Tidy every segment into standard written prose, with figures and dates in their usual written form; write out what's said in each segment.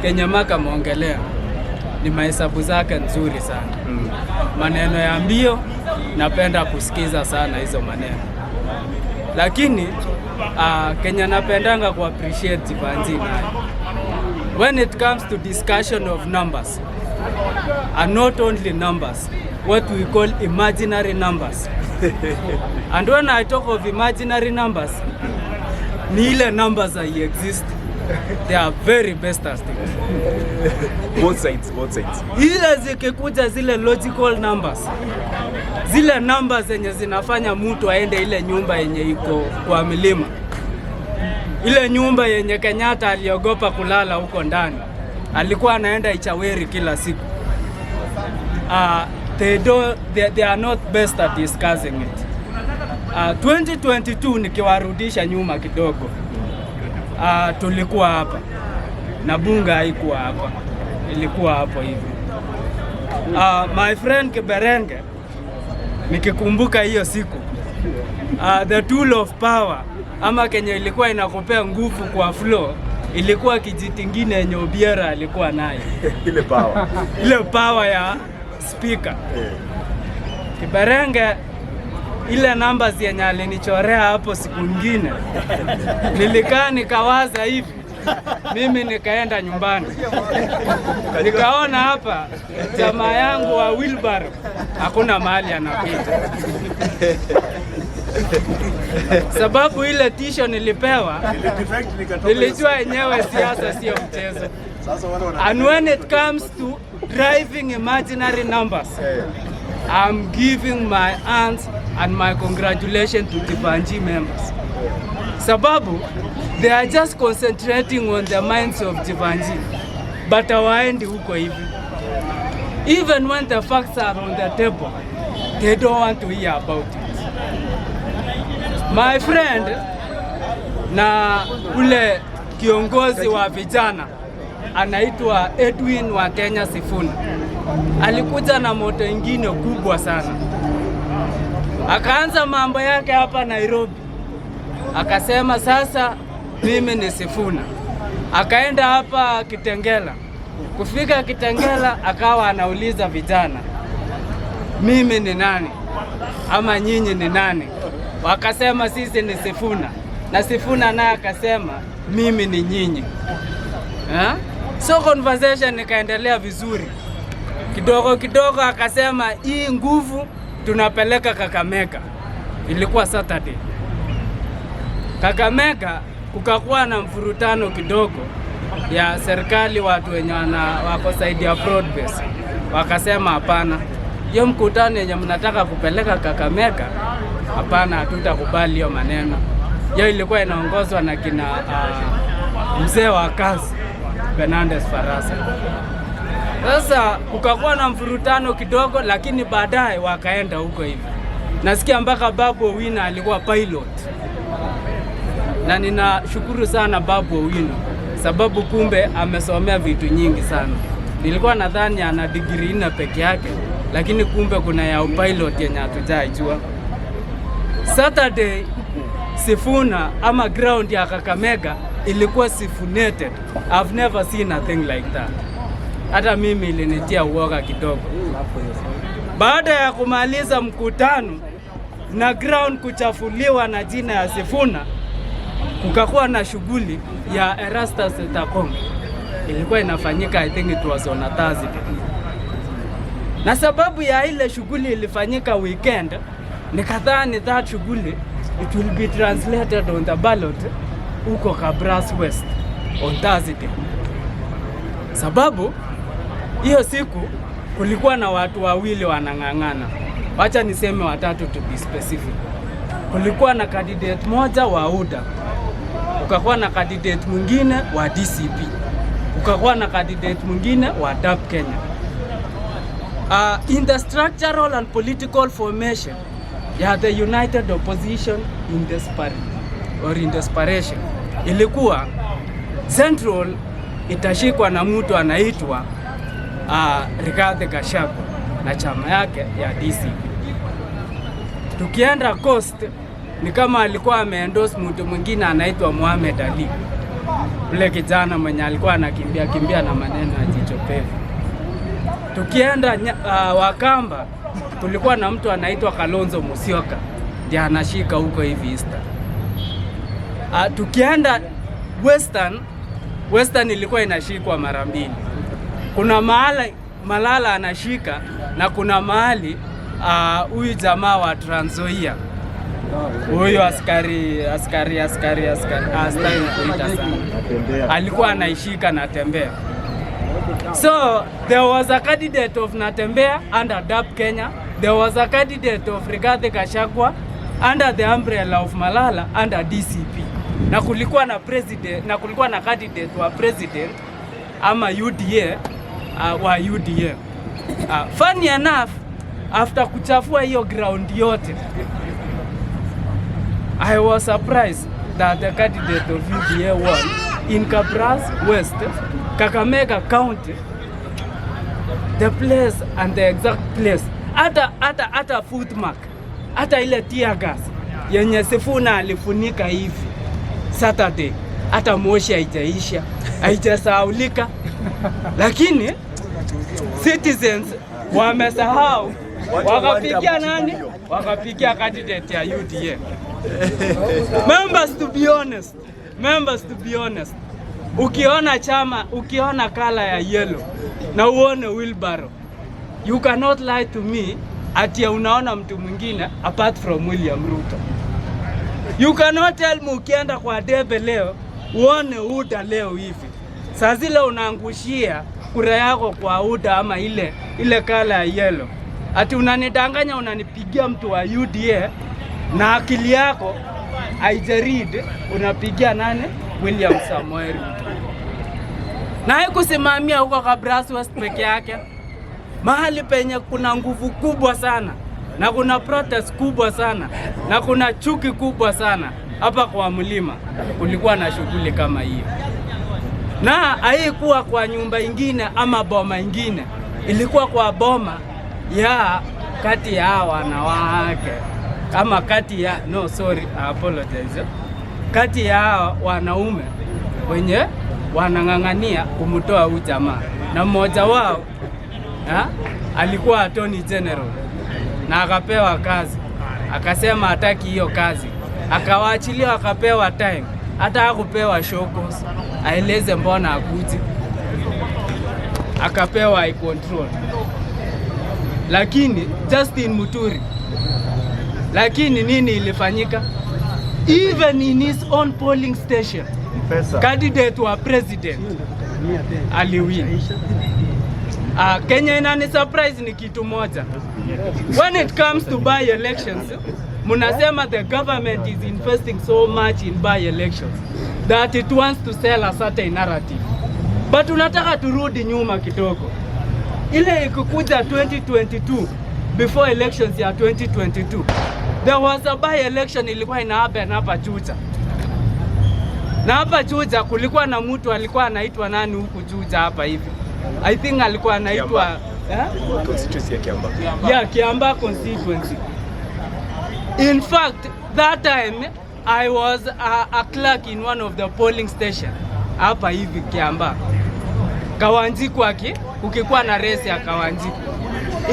Kenya Maka ameongelea ni mahesabu zake nzuri sana. Maneno ya mbio napenda kusikiza sana hizo maneno, lakini Kenya napendanga ku appreciate Jivanji naye when it comes to discussion of numbers, and not only numbers, what we call imaginary numbers. And when I talk of imaginary numbers, ni ile numbers that exist, they are very best at it. Both sides, both sides. Ile zikikuja zile logical numbers, zile numbers zenye zinafanya mtu aende ile nyumba yenye iko kwa milima, ile nyumba yenye Kenyatta aliogopa kulala huko ndani, alikuwa anaenda Ichaweri kila siku. They are not best at discussing it. 2022 nikiwarudisha nyuma kidogo, tulikuwa hapa na bunge haikuwa hapa, ilikuwa hapo hivi. My friend Kiberenge, nikikumbuka hiyo siku, the tool of power ama kenye ilikuwa inakupea nguvu kwa floor ilikuwa kijiti ingine yenye Obiera alikuwa nayo. Ile power. Ile power ya speaker. Kiberenge, ile numbers yenye alinichorea hapo siku ingine, nilikaa nikawaza hivi, mimi nikaenda nyumbani nikaona hapa jamaa yangu wa wheelbarrow hakuna mahali anapita, sababu ile tisho nilipewa, nilijua yenyewe siasa sio mchezo. And when it comes to driving imaginary numbers, I'm giving my hands and my congratulations to Jivanji members. Sababu they are just concentrating on the minds of Jivanji, but hawaendi huko hivi. Even when the facts are on the table, they don't want to hear about it. My friend, na ule kiongozi wa vijana anaitwa Edwin wa Kenya Sifuna alikuja na moto ingine kubwa sana, akaanza mambo yake hapa Nairobi, akasema sasa mimi ni Sifuna. Akaenda hapa Kitengela, kufika Kitengela akawa anauliza vijana, mimi ni nani ama nyinyi ni nani? Wakasema sisi ni Sifuna, na Sifuna naye akasema mimi ni nyinyi. Eh? So conversation ikaendelea vizuri kidogo kidogo, akasema hii nguvu tunapeleka Kakamega. Ilikuwa Saturday. Kakamega kukakuwa na mvurutano kidogo ya serikali, watu wenye wako side ya broad base wakasema hapana, hiyo mkutano yenye mnataka kupeleka Kakamega, hapana, hatutakubali hiyo maneno. Hiyo ilikuwa inaongozwa na kina mzee wa kazi Fernandez Farasa. Sasa kukakuwa na mvurutano kidogo, lakini baadaye wakaenda huko hivi. Nasikia mpaka Babu Owino alikuwa pilot, na ninashukuru sana Babu Owino sababu kumbe amesomea vitu nyingi sana. Nilikuwa nadhani ana degree nne peke yake, lakini kumbe kuna ya pilot yenye hatujaijua. Saturday Sifuna ama ground ya Kakamega ilikuwa sifunated. I've never seen a thing like that. Hata mimi ilinitia uoga kidogo. Baada ya kumaliza mkutano na ground kuchafuliwa na jina ya Sifuna, kukakuwa na shughuli ya Erastus Ethekon ilikuwa inafanyika, I think it was on a Thursday, na sababu ya ile shughuli ilifanyika weekend, nikadhani that shughuli it will be translated on the ballot huko Kabras West on Thursday, sababu hiyo siku kulikuwa na watu wawili wanang'ang'ana, wacha niseme watatu to be specific. Kulikuwa na candidate moja wa UDA, ukakuwa na candidate mwingine wa DCP, ukakuwa na candidate mwingine wa DAP Kenya. In the structural and political formation ya the United Opposition in desperate, or in desperation, ilikuwa Central itashikwa na mtu anaitwa Rigathi Gachagua na chama yake ya DCP. Tukienda Coast ni kama alikuwa ameendorse mtu mwingine anaitwa Mohamed Ali. Ule kijana mwenye alikuwa anakimbia kimbia na maneno ya jicho pevu. Tukienda Wakamba kulikuwa na mtu anaitwa Kalonzo Musyoka ndiye anashika huko hivi Eastern. Tukienda Western, Western ilikuwa inashikwa mara mbili. Kuna mahali Malala anashika na kuna mahali huyu jamaa wa Trans Nzoia, huyu askari astahili kuita sana, alikuwa anaishika Natembeya. So there was a candidate of Natembeya under DAP Kenya. There was a candidate of Rigathi Gachagua under the umbrella of Malala under DCP. Na kulikuwa na president, na kulikuwa na candidate wa president ama UDA, wa UDA. Funny enough, after kuchafua hiyo ground yote, I was surprised that the candidate of UDA won in Kabras West, Kakamega County, the place and the exact place. Hata footmark, hata ile tear gas yenye Sifuna alifunika hivi Saturday, hata moshi haijaisha, haijasahaulika, lakini citizens wamesahau, wakapigia nani? Wakapigia candidate ya UDA. Members, to be honest, members, to be honest, ukiona chama, ukiona color ya yellow na uone wheelbarrow, you cannot lie to me ati unaona mtu mwingine apart from William Ruto. You cannot tell me ukienda kwa debe leo uone UDA leo hivi, saa zile unaangushia kura yako kwa UDA ama ile ile color ya yellow, ati unanidanganya, unanipigia mtu wa UDA na akili yako haijaread, unapigia nani? William Samoei Ruto. Na haikusimamia huko Kabras West peke yake, mahali penye kuna nguvu kubwa sana na kuna protest kubwa sana na kuna chuki kubwa sana hapa kwa mlima, kulikuwa na shughuli kama hiyo, na haikuwa kwa nyumba ingine ama boma ingine, ilikuwa kwa boma ya kati ya wanawake ama kati ya, no, sorry, I apologize, kati ya wanaume wenye wanang'ang'ania kumtoa huyu jamaa, na mmoja wao, ha, alikuwa attorney general na akapewa kazi, akasema hataki hiyo kazi, akawaachilia, akapewa time, hata hakupewa show cause aeleze mbona akuji, akapewa I control. Lakini Justin Muturi, lakini nini ilifanyika? Even in his own polling station, Pesa. Candidate wa president aliwin. Kenya inani surprise ni kitu moja. When it comes to by elections, munasema the government is investing so much in by elections that it wants to sell a certain narrative. But unataka turudi nyuma kidogo. Ile ikikuja 2022, before elections ya 2022, there was a by election ilikuwa ina happen hapa Juja. Na hapa Juja kulikuwa na mtu alikuwa anaitwa nani huku Juja hapa hivi? I think alikuwa anaitwa, eh? Constituency ya Kiambaa. Yeah, Kiambaa constituency. In fact, that time I was a clerk in one of the polling station hapa hivi Kiambaa. Kawanjiku aki ukikuwa na race ya Kawanjiku.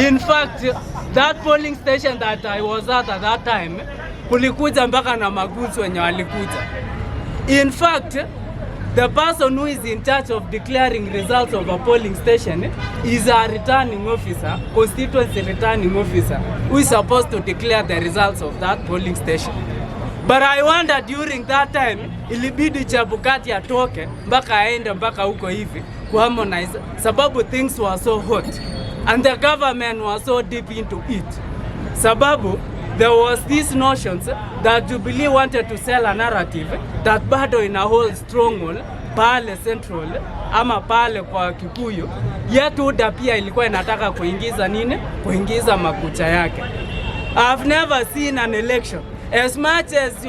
In fact, that polling station that I was at that time, kulikuja mpaka na magoons wenye walikuja. In fact, the person who is in charge of declaring results of a polling station is a returning officer, constituency returning officer, who is supposed to declare the results of that polling station. But I wonder, during that time ilibidi Chebukati atoke mpaka aende mpaka huko hivi kuharmonize, sababu things were so hot and the government was so deep into it, sababu there was these notions that Jubilee wanted to sell a narrative that bado ina hold stronghold pale Central ama pale kwa Kikuyu. Yet UDA pia ilikuwa inataka kuingiza nini? Kuingiza makucha yake. I've never seen an election, as much as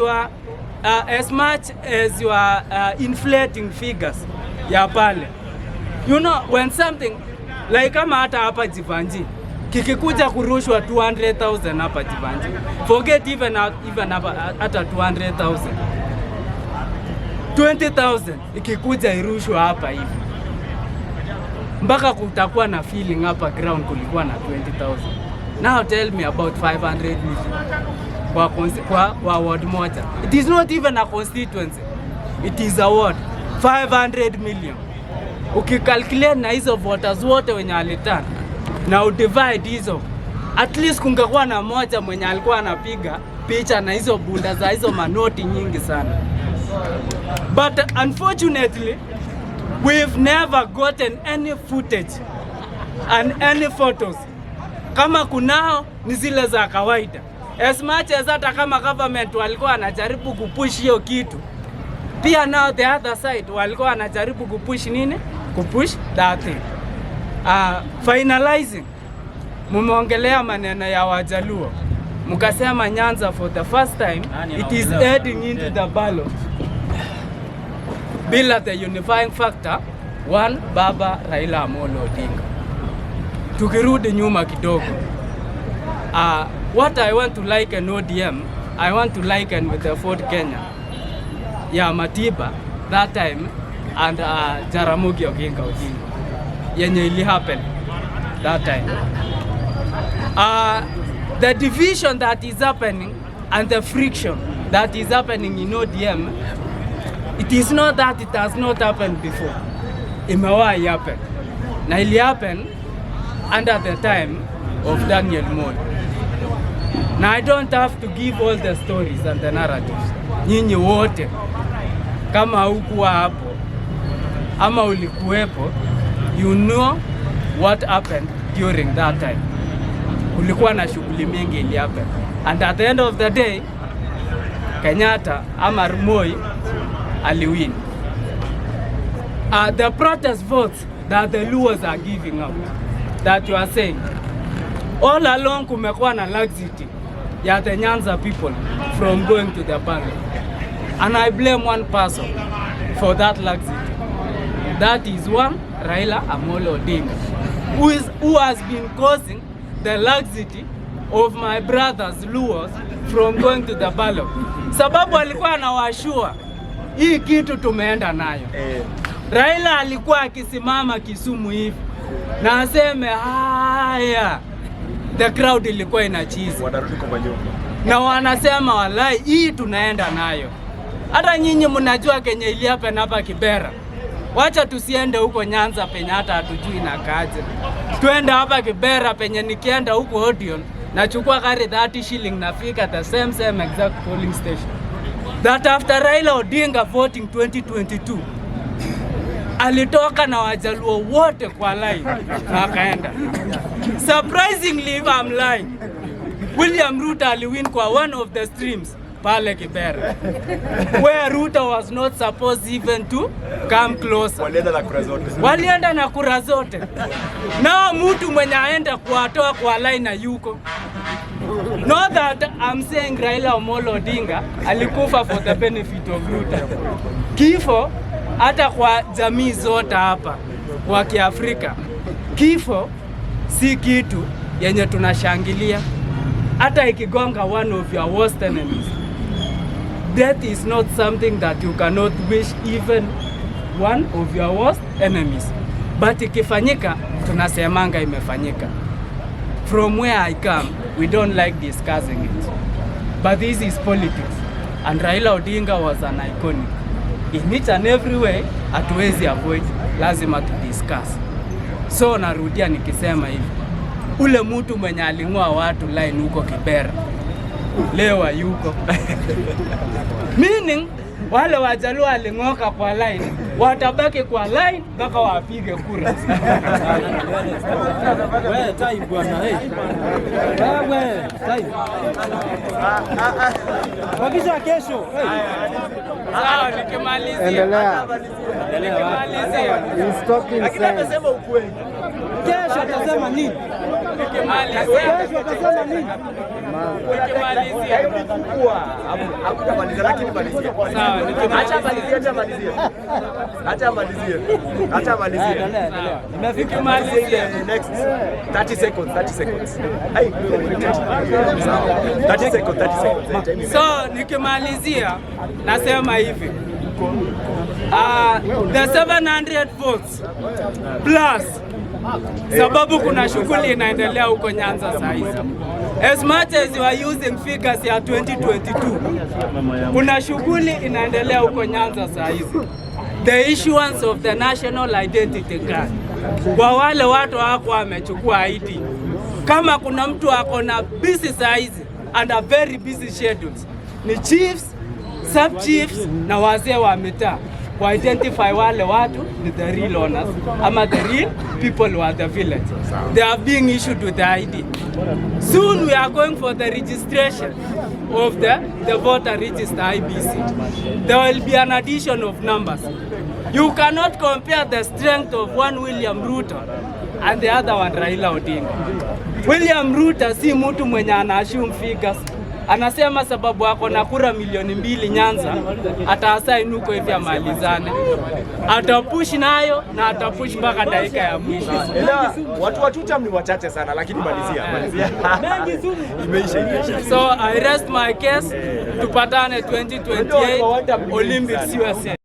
you are inflating figures ya pale, when something like kama hata hapa Jeevanjee kikikuja kurushwa 200,000 hapa Jeevanjee, forget even hapa hata 200,000. 20,000 ikikuja irushwa hapa hivi, mpaka kutakuwa na feeling hapa ground kulikuwa na 20,000. Now tell me about 500 million kwa ward moja. It is not even a constituency, it is a ward. 500 million ukicalculate na hizo voters wote wenye walitana na udivide hizo, at least kungekuwa na moja mwenye alikuwa anapiga picha na hizo bunda za hizo manoti nyingi sana. But unfortunately we've never gotten any footage and any photos. Kama kunao ni zile za kawaida. As much as hata kama government walikuwa wanajaribu kupush hiyo kitu, pia now the other side walikuwa wanajaribu kupush nini? Kupush that thing. Finalizing, mumeongelea maneno ya Wajaluo, mkasema Nyanza for the first time it is heading into the ballot bila the unifying factor one Baba Raila Amolo Odinga. Tukirudi nyuma kidogo, what I want to liken ODM, I want to liken with the Ford Kenya ya Matiba that time and Jaramogi Oginga Odinga yenye ili happen that time. The division that is happening and the friction that is happening in ODM, it is not that it has not happened before. Imewahi happen. Na ili happen under the time of Daniel Moi. Na I don't have to give all the stories and the narratives. Nyinyi wote kama hukuwa hapo ama ulikuwepo, you know what happened during that time. Kulikuwa na shughuli mingi ili happen. And at the end of the day, Kenyatta ama Moi aliwin. The protest votes that the Luos are giving out, that you are saying, all along kumekuwa na laxity ya the Nyanza people from going to the ballot. And I blame one person for that laxity. That is one Raila Amolo Odinga, who has been causing the laxity of my brothers Luos from going to the ballot. Sababu alikuwa anawaassure hii kitu tumeenda nayo. Raila alikuwa akisimama Kisumu hivi na aseme haya, the crowd ilikuwa inachizi Wanarudi kwa manyumba. Na wanasema walai, hii tunaenda nayo. Hata nyinyi mnajua kenye ilihappen hapa Kibera. Wacha tusiende huko Nyanza penye hata hatujui na kaje. Twende hapa Kibera penye nikienda huko Odeon nachukua gari 30 shilling, nafika the same same exact polling station. That after Raila Odinga voting 2022, alitoka na Wajaluo wote kwa line na akaenda. Surprisingly, if I'm lying, William Ruto aliwin kwa one of the streams pale Kibera where Ruto was not supposed even to come closer. Walienda na kura zote. Walienda na kura zote. Nao mtu mwenye aenda kuwatoa kwa line na yuko. Not that I'm saying Raila Amolo Odinga alikufa for the benefit of Ruto. Kifo hata kwa jamii zote hapa kwa Kiafrika, kifo si kitu yenye tunashangilia, hata ikigonga one of your worst enemies. Death is not something that you cannot wish even one of your worst enemies, but ikifanyika tunasemanga imefanyika. From where I come, we don't like discussing it, but this is politics and Raila Odinga was an iconic in each and every way. Hatuwezi avoid, lazima tu discuss. So narudia nikisema hivi, ule mtu mwenye aling'oa watu line huko Kibera leo hayuko. Meaning wale Wajaluo aling'oka kwa line watabaki kwa line mpaka wapige kura. Wewe time bwana, hey. Wewe time. Bakisha kesho. Hey. Sawa, nikimalizia Endelea. Nikimalizia He's talking Lakini sense. amesema ukweli. Kesho atasema nini? Nikimalizia Kesho atasema nini? Nikimalizia Hakutamaliza lakini malizia. Sawa, nikimalizia. Acha malizie, acha malizie. Acha malizie. Acha malizie. Endelea, endelea. Imefika. Nikimalizia Next 30 seconds, 30 seconds. Ai, sawa. 30 seconds, 30 seconds. So nikimalizia nasema hivi, The 700 votes plus, sababu kuna shughuli inaendelea huko Nyanza saa hizi. As much as you are using figures ya 2022, kuna shughuli inaendelea huko Nyanza saa hizi, the issuance of the national identity card kwa wale watu wako wamechukua ID. Kama kuna mtu ako na busy saa hizi and a very busy schedules, ni chiefs, sub chiefs na wazee wa mitaa ku identify wale watu ni the real owners ama the real people who are the village. They are being issued with the ID. Soon we are going for the registration of the voter register IEBC. There will be an addition of numbers. You cannot compare the strength of one William Ruto and the other one Raila Odinga. William Ruto si mtu mwenye ana assume figures. Anasema sababu ako na kura 2 milioni Nyanza, ataassign huko hivi amalizane, atapush nayo na atapush mpaka dakika ya mwisho. Ila watu wa tutam ni wachache sana, lakini malizia, malizia. Imeisha, imeisha. So I rest my case. Tupatane 2028 Olympics USA.